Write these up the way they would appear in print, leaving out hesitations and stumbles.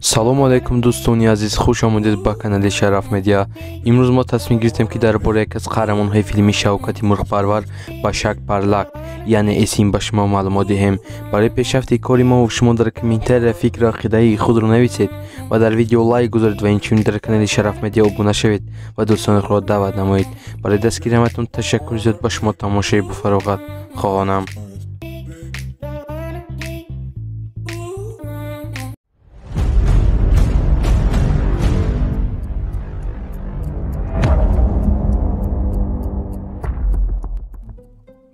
Салому алайкум дӯстони азиз, хуш омадед ба канали Шараф Медиа. Имрӯз мо тасмим гирифтем, ки дар бораи яке аз қаҳрамонҳои филми Шавкати Мурғпарвар Башак Парлак, яъне Эсин, ба шумо маълумот диҳем. Барои пешрафти кори мо шумо дар комментария фикру ақидаи худро нависед ва дар видео лайк гузоред ва инчунин дар канали Шараф Медиа обуна шавед ва дӯстони худро даъват намоед. Барои дастгириятон ташаккури зиёд, ба шумо тамошои бофароғат хоҳонам.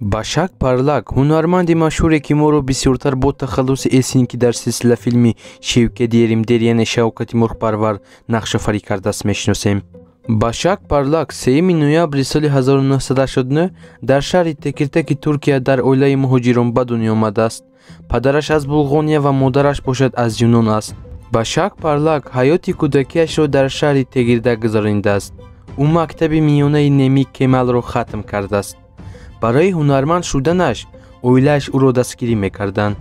Башак Парлак ҳунарманди машҳуре, ки моро бисёртар бо тахаллуси Эсин, ки дар силсилафилми Шевкет Еримдер, яъне Шавкати Мурғпарвар нақшофарӣ кардааст, мешиносем. Башак Парлак 3 ноябри соли 1989 дар шаҳри Текиртаки Туркия дар оилаи муҳоҷирон ба дунё омадааст. Падараш аз Булғония ва модараш бошад аз Юнон аст. Башак Парлак ҳаёти кӯдакиашро дар шаҳри Тегирдак гузаронидааст. Ӯ мактаби миёнаи Немик Кемалро хатм кардааст. Барои ҳунарманд шуданаш оилааш ӯро дастгирӣ мекарданд.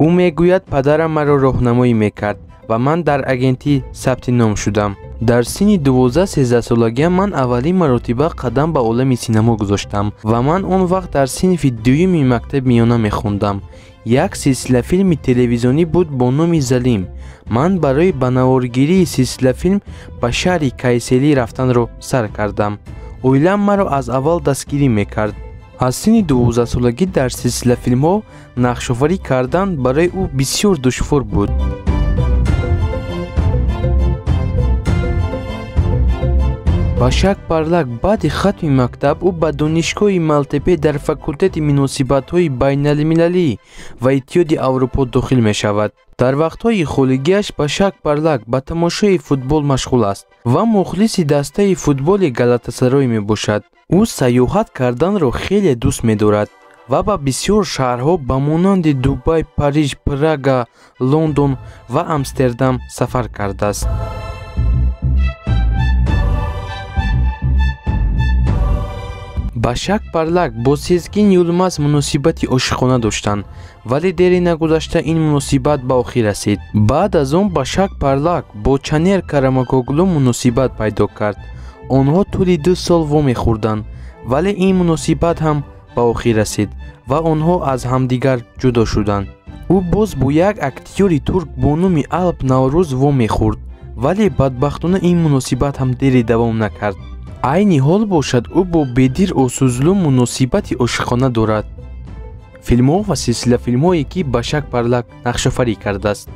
Ӯ мегӯяд: падарам маро роҳнамоӣ мекард ва ман дар агентӣ сабти ном шудам. Дар синни 12-13 солагиам ман аввалин маротиба қадам ба олами синамо гузоштам ва ман он вақт дар синфи дуюми мактаби миёна мехондам. Як силсилафилми телевизионӣ буд бо номи Залим. Ман барои ба наворгирии силсилафилм ба шаҳри Кайселӣ рафтанро сар кардам. Оилаам маро аз аввал дастгирӣ мекард. Аз синни 12-солагӣ дар силсилафилмҳо нақшофарӣ кардан барои ӯ бисёр душвор буд. Башак Парлак баъди хатми мактаб ӯ ба донишгоҳи Малтепе дар факултети муносибатҳои байналмилалӣ ва Иттиҳоди Аврупо дохил мешавад. Дар вақтҳои холигиаш Башак Парлак ба тамошои футбол машғул аст ва мухлиси дастаи футболи Галатасарой мебошад. Ӯ сайёҳат карданро хеле дӯст медорад ва ба бисёр шаҳрҳо ба монанди Дубай, Париж, Прага, Лондон ва Амстердам сафар кардааст. Башак Парлак бо Сезгин Юлмаз муносибати ошиқона доштанд, вале дери нагузашта ин муносибат ба охир расид. Баъд аз он Башак Парлак бо Чанер Карамакоглу муносибат пайдо кард. Онҳо тӯли 2 сол вомехӯрданд, вале ин муносибат ҳам ба охир расид ва онҳо аз ҳамдигар ҷудо шуданд. Ӯ боз бо як актёри турк бо номи Алп Наврӯз вомехӯрд, вале бадбахтона ин муносибат ҳам дери давом накард. Айни ҳол бошад ӯ бо Бедир Осузлу муносибати ошиқона дорад. Филмҳо ва силсилафилмҳое, ки Башак Парлак нақшофарӣ кардааст.